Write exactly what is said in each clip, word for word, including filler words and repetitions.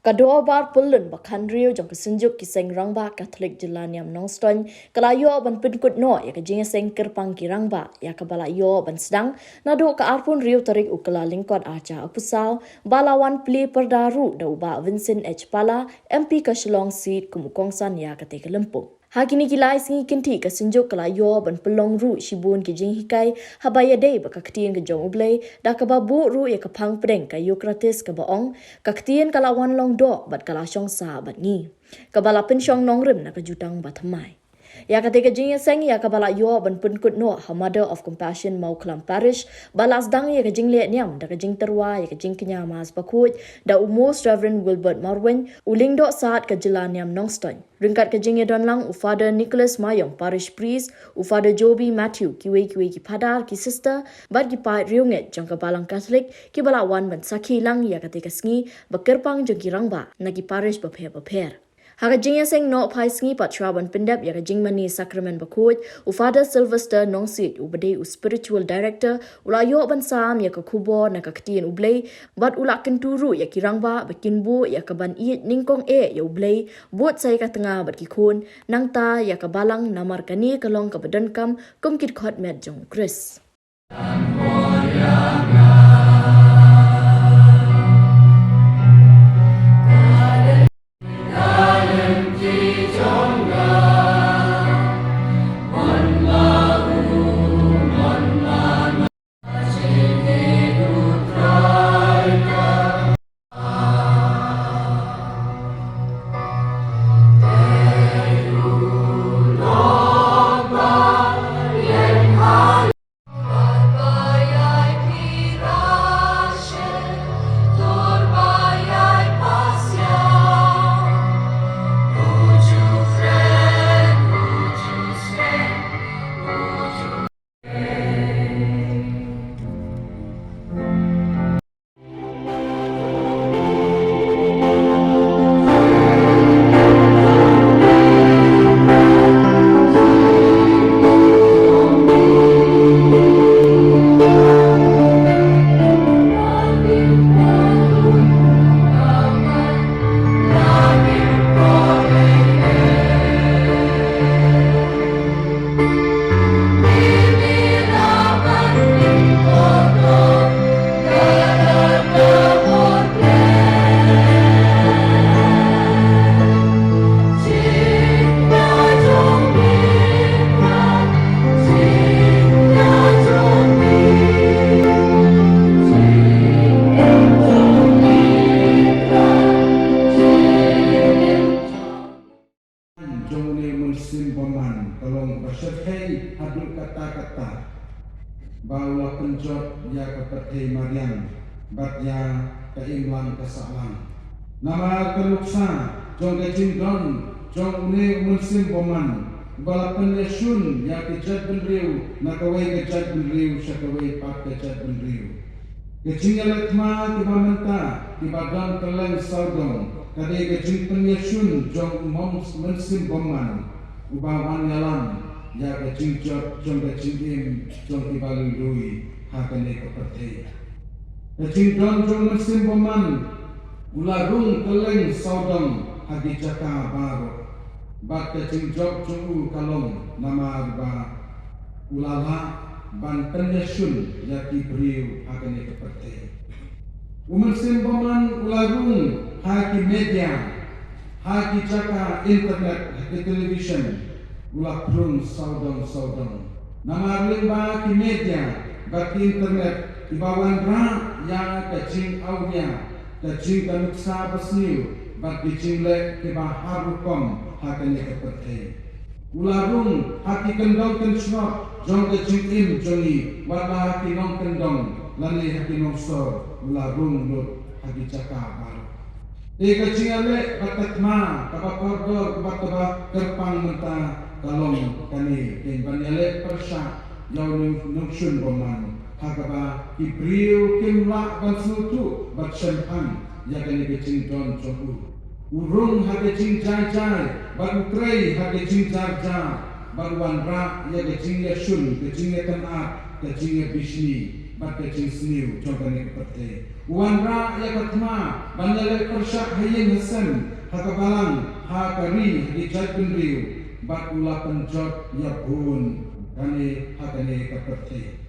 Ka dorbar pyllun ba khathynriew jong ka Synjuk ki Seng Rangbah Katholik Jylla Niam Nongstoiñ ka la ïoh ban pynkut noh ïa ka jingïaseng kyrpang ki rangbah ïa kaba la ïoh ban sdang naduh ka arphew hynriew tarik u Kyllalyngkot arhajar arphew saw, ba la wan plie pyrda ruh da u Bah Vincent H Pala, M P ka Shillong Seat, kum u kongsan ïa katei ka lympung. Ha kine ki lai sngi kynthih ka Synjuk ka la ïoh ban pynlong ruh shibun ki jinghikai haba ïadei bad ka Ktien ka jong U Blei, da kaba buh ruh ïa ka phang pdeng ka Eucharist kaba ong, ka Ktien ka la wan long doh bad ka la shong sah bad ngi, kaba la pynshong nongrim na ka jutang bathymmai. Ïa katei ka jingïaseng ïa kaba la ïoh ban pynkut noh ha Mother of Compassion Mawkhlam Parish, ba la sdang ïa ka jingleh niam da ka jingtyrwa ïa ka jingkñia Mass Bakhuid da u Most Reverend Wilbert Marwein, u Lyngdoh Sad ka Jylla Niam Nongstoiñ. Ryngkat ka jingïadon lang u Father Nicholas Mayong, Parish Priest, u Father Joby Matthew, kiwei kiwei ki Phadar, ki Sister bad ki paid riewngeit jong ka Balang Katholik kiba la wan ban sakhi lang ïa katei ka sngi ba kyrpang jong ki rangbah na ki parish bapher bapher. Ha ka jingïaseng noh phai sngi pat shuwa ban pyndep ïa ka jingmane Sakramen Bakhuid, u Father Sylvester Nongsiej, uba dei u Spiritual Director, u la ïoh ban sam ïa ka khubor na ka Ktien U Blei, bad u la kyntu ruh ïa ki rangbah ba kin buh ïa ka ban ïeit nyngkong eh ïa U Blei, bud sa ïa ka tnga bad ki khun, nangta ïa ka Balang, namar kane ka long kaba donkam kum ki dkhot met jong U Khrist. Jong une u mynsiem bymman ka long ba shyrkhei haduh katta katta, ba u la pynjot ïa ka pyrthei mariang bad ïa ka imlang ka sahlang. Namar ka nuksa jong ka jingdon jong une u mynsiem bymman, uba la pynïashun ïa ka jaitbynriew na kawei ka jaitbynriew sha kawei pat ka jaitbynriew. Ka jingïaleh thma kiba mynta kiba don kylleng sawdong ka dei ka jingpynïashun jong u mom-, mynsiem bymman, uba wan ïalam ïa ka jingjot jong ka jingim jong kiba lui lui ha kane ka pyrthei. Ka jingdon jong u mynsiem bymman u la rung kylleng sawdong ha ki jaka baroh. Bad ka jingjop jong u ka long namar ba u la lah ban pynïashun ïa ki briew ha kane ka pyrthei. U mynsiem bymman u la rung ha ki media, ha ki jaka internet, ha ki television, u la phrung sawdong sawdong. Namar lyngba ki media bad ki internet, kiba wanrah ïa ka jingawria, ka jing, ka nuksa basniew bad ki jingleh kiba har rukom ha kane ka pyrthei. U la rung ha ki kyndong kynshnong jong ka jingim jong ngi, wat la ha ki nongkyndong lane ha ki nongsor, u la rung lut ha ki jaka baroh. Te ka jingïaleh bad ka thma kaba kordor bad kaba kyrpang mynta ka long kane, kin ban ïaleh pyrshah ïa u nong-, nongshun bymman, ha kaba ki briew kim lah ban sngewthuh bad shemphang ïa kane ka jingdon jong u. U rung ha ka jingjai jai bad u trei ha ka jingjar jar, bad u wanrah ïa ka jingïashun, ka jingïakynad, ka jingïabishni. bad ka jingsniew jong kane ka pyrthei. U wanrah ïa ka thma ban ïaleh pyrshah ha ïing ha sem, ha ka balang, ha ka ri, ha ki jaitbynriew, bad u la pynjot ïa bun kane ha kane ka pyrthei.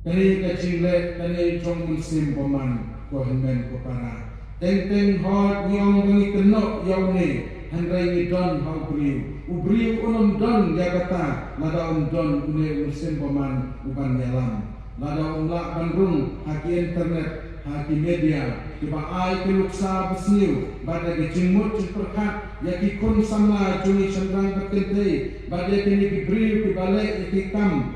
Kane ka jingleh kane jong u Mynsiem Bymman, ko hynmen ko para. Teng teng hooid ngi ong ba ngi kynnoh ïa une, hynrei ngi don ha u briew. U briew un ym don ïa kata lada um don une u Mynsiem Bymman uban ïalam. Lada um lah ban rung ha ki internet, ha ki media, kiba ai ki nuksa basniew bad ïa ki jingmut jingpyrkhat ïa ki khun samla jong ngi shynrang bad kynthei, bad ïa kine ki briew kiba leh ïa ki kam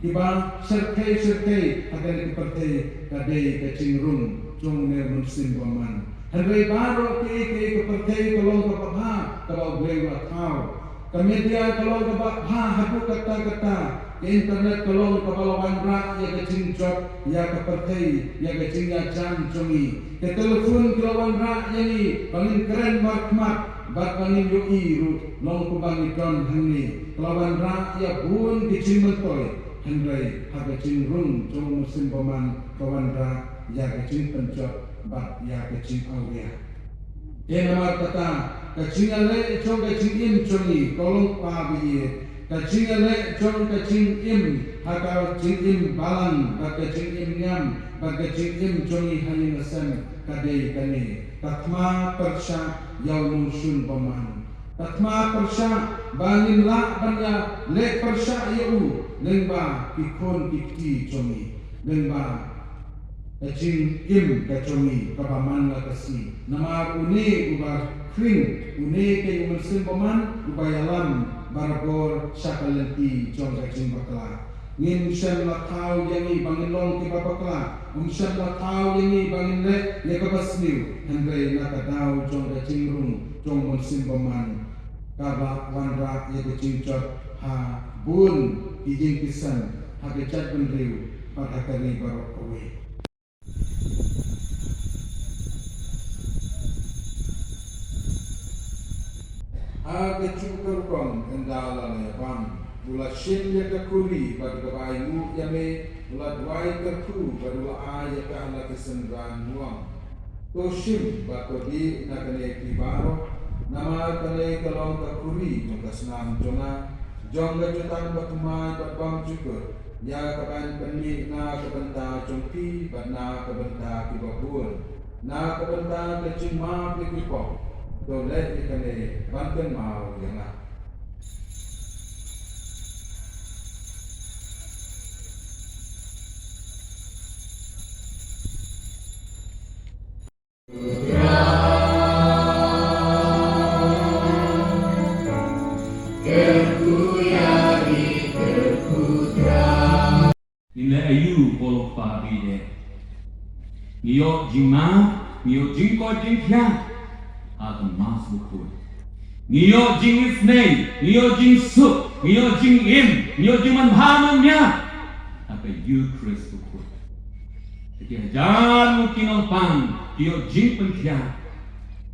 kiba shyrkhei shyrkhei ha kane ka pyrthei, ka dei ka jingrung jong une u Mynsiem Bymman. Hynrei baroh kiei kiei ka pyrthei ka long kaba bha kaba U Blei u la thaw. Ka media ka long kaba bha haduh katta katta. Ka internet ka long kaba la wanrah ïa ka jingjot ïa ka pyrthei, ïa ka jingïajan jong ngi. Ka telephone ka la wanrah ïa ngi ba ngin kren markhmat bad ba ngin ïohi ruh long kumba ngi don hangne. Ka la wanrah ïa bun ki jingmyntoi, hynrei ha ka jingrung jong u Mynsiem Bymman ka wanrah ïa ka jingpynjot bad ïa ka jingawria. Te namar kata, ka jingïaleh jong ka jingim jong ngi, ko longkpa ba ïeit, ka jingïaleh jong ka jingim ha ka jingim balang bad ka jingim niam bad ka jingim jong ngi ha ïing ha sem, ka dei kane: ka thma pyrshah ïa u nongshun bymman. Ka thma pyrshah ba ngin lah ban ïaleh pyrshah ïa u lyngba ki khun ki kti jong ngi, lyngba ka jingim ka jong ngi kaba man la ka sngi. Namar une uba khring, une keiñ u Mynsiem Bymman uba ïalam barabor sha ka lynti jong ka jingbakla. Ngim shym la thaw ïa ngi ba ngin long kiba bakla, um shym la thaw ïa ngi ba ngin leh ïa kaba sniew, hynrei na ka daw jong ka jingrung jong u Mynsiem Bymman, kaba wanrah ïa ka jingjot ha bun ki ïing ki sem, ha ka jaitbynriew bad ha ka ri baroh kawei. Ha kajuh ka rukom ynda la ïabam, u la shim ïa ka khuri bad kaba ainguh ïa me, u la duwai kyrkhu bad u la ai ïa ka ha la ki synran, u ong: To shim bad to dih na kane phi baroh, namar kane ka long ka khuri jong ka snam jong nga, jong ka jutang bathymmai bad bymjukut, ïa kaban pynmih na ka bynta jong phi bad na ka bynta kiba bun, na ka bynta ka jingmap ïa ki pop. To leh ïa kane ban kynmaw ïa nga. Ngin leh aïu, ko longkpa ba ïeit? Ngi ïoh jingmap, ngi ïoh jingkoit jingkhiah ha ka Mass Bakhuid. Ngi ïoh jingisynei, ngi ïoh jingsuk, ngi ïoh jingim, ngi ïoh jingmanbha manmiat ha ka Eucharist Bakhuid. Ki hajar ngut ki nongpang ki ïoh jingpynkhiah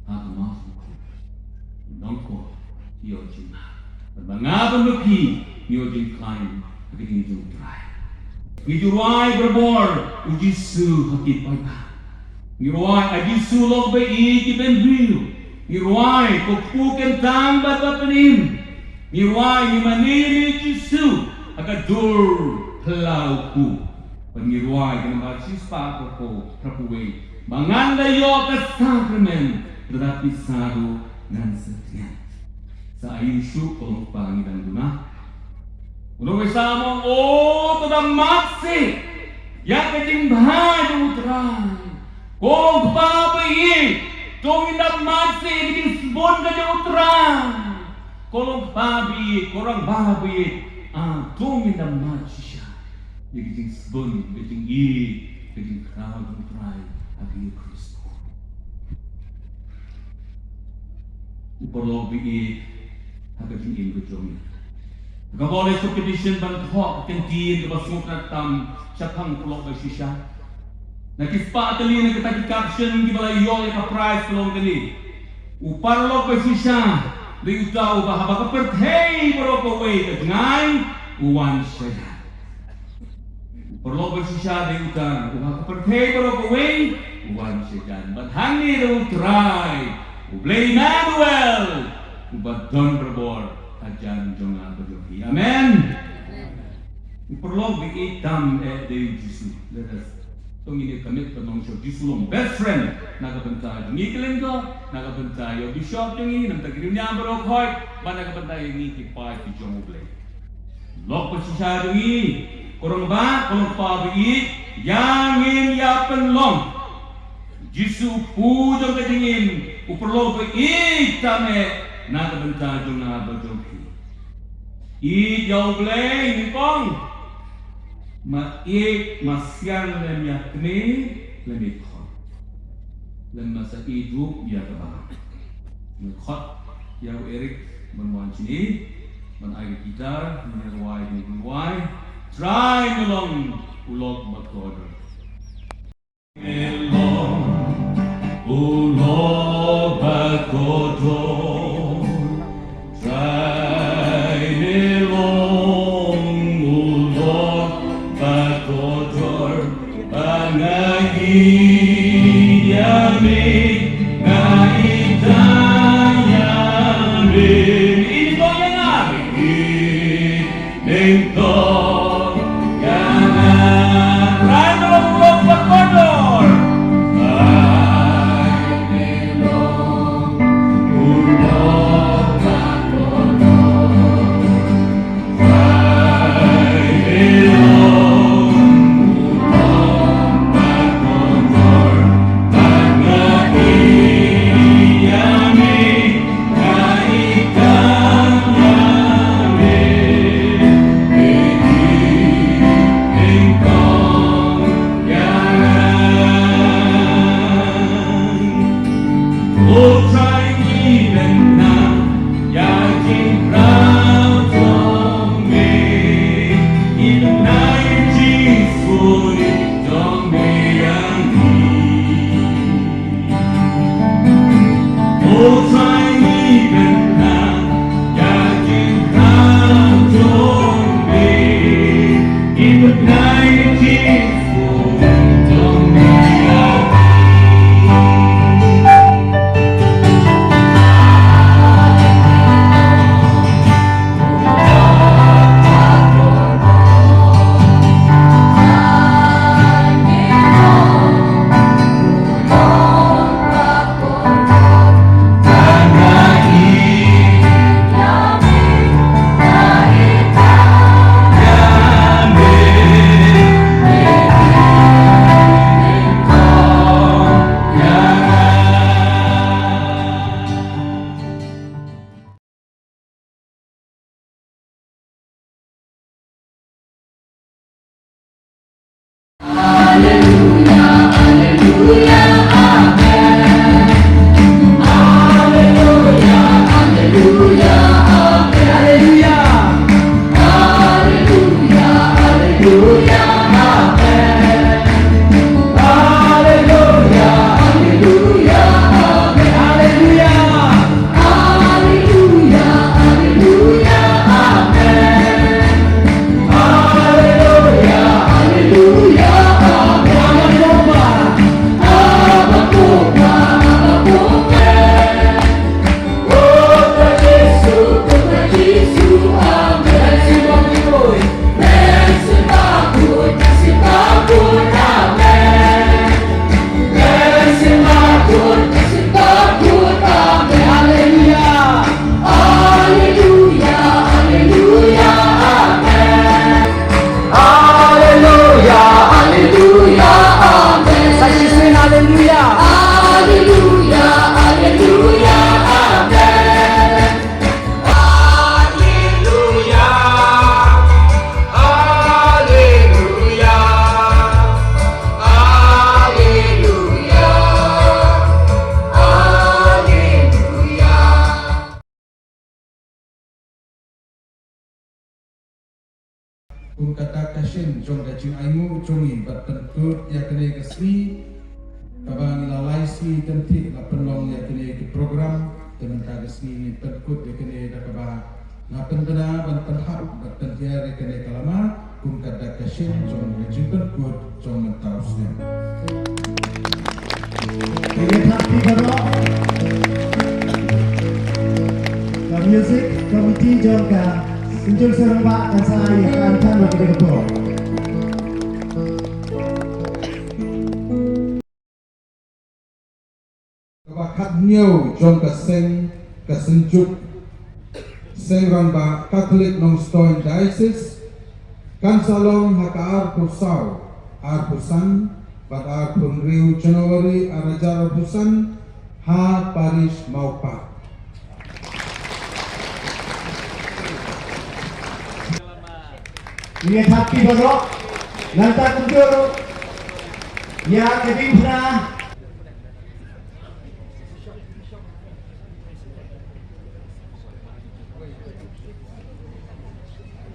ha ka Mass Bakhuid. Nongkor ki ïoh jingmap. Bad ma nga bad ma phi ngi ïoh jingkhlaiñ ha ka kti jong U Trai. Ngi ju rwai barabor u Jisu ha ki paidbah. Ngi rwai: A Jisu, lok ba ïeit ki bynriew. Ngi rwai: Ko Kpu kyntang bad ba pynim. Ngi rwai: Ngim mane ïa me Jisu ha ka dur phyllaw kpu. Bad ngi rwai ka nambar shispah khatphew, khatphew wei: Ba ngan da ïoh ka sakramen, lada pisa ruh ngan sa tngen. Sa aïu shuh, ko longkpa, ngi dang duna? U nongpynim u ong: O, to da mad seh ïa ka jingbha jong U Trai. Ko longkpa ba ïeit, to ngin da mad seh ïa ka jingsbun ka jong U Trai. Ko longkpa ba ïeit, ko rangbah ba ïeit, a, to ngin da mad shisha ïa ka jingsbun, ka jingïeit, ka jingkhraw jong U Trai ha ka Eucharist. Ko paralok ba ïeit, ha ka jingim ka jong ngi, kaba u la shu petition ban thoh ka ktien kaba sngewtynnat tam shaphang u paralok ba shisha. Na ki spah tylli na kita ki caption kiba la ïoh ïa ka prize ka long kane: U paralok ba shisha dei uta uba haba ka pyrthei baroh kawei ka jngai, u wan shaian. U Paralok ba shisha dei uta uba ha ka pyrthei baroh kawei u wan sha jan. Bad hangne da U Trai U Blei Immanuel uba don barabor hajan jong nga bad jong phi. Amen. U paralok ba ïeit tam eh dei U Jisu. Let us, to ngin ïa commit ban long sha U Jisu long best friend na ka bynta jong ngi ki lyngdoh, na ka bynta ïa u bishop jong ngi, na ka bynta ki riewniam baroh khoit, bad na ka bynta ïa ngi ki paid ki jong U Blei. Lok ba shisha jong ngi, ko rangbah, ko longkpa ba ïeit, ïa ngin ïa pynlong. Jisu u pu jong ka jingim, u paralok ba ïeit tam eh na ka bynta jong nga bad jong phi. Ïeit ïa U Blei nyngkong. Ma ïeit ma sian lem ïa kmie lem ïa khot. Lem ma sa ïeit ruh ïa kaba. Ngi khot ïa u Eric ban wan shane ban ai ka guitar, ngi rwai, ngi rwai. Trai me long u lok ba kordor. Me long u lok ba kordor. Trai me long u lok ba kordor. Ba nga ïeit ïa me, nga ïeit ïa me. Ïeit ïa nga. Ïeit ïa nga. Trai me long u lok ba kordor. Trai me long u lok ba kordor. Alleluia, alleluia, alleluia, amen. Sa shisien alleluia. Alleluia, alleluia, amen. Alleluia, alleluia, alleluia, alleluia. Kum kata ka shin jong ka jingainguh jong ngi bad pynkut ïa kane ka sngi kaba ngi la lai sngi kyntien la pynlong ïa kane ka program, te mynta ka sngi ngi pynkut ïa kane da kaba nga pynbna ban pynhap bad pynhiar ïa kane ka lama. Kum ka dak ka shin jong ka jingpynkut jong mynta u snem. Ka ïa thap ki baroh. Ka music committee jong ka Synjuk Seng Rangbah kan sa ai ïa ka anthem na ka dei ka por. Kaba khathynñiew jong ka seng ka Synjuk Seng Rangbah Catholic Nongstoiñ Diocese kan sa long ha ka arphew saw, arphew san bad arphew hynriew January ar hajar arphew san ha Parish Mawpat. Ngi ïa thap ki baroh, nangta kumjuh ruh ïa ka diengphna.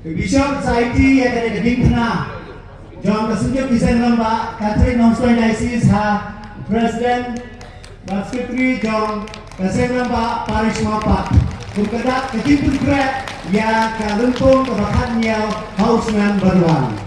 Ka Bishop Society ïa kane ka diengphna jong ka Synjuk Seng Rangbah Catholic Nongstoiñ Diocese ha President bad Secretary jong ka Seng Rangbah Parish Mawpat kum ka dak ka jingpynkhreh ïa ka lympung kaba khathynñiew ha u snem ba wan.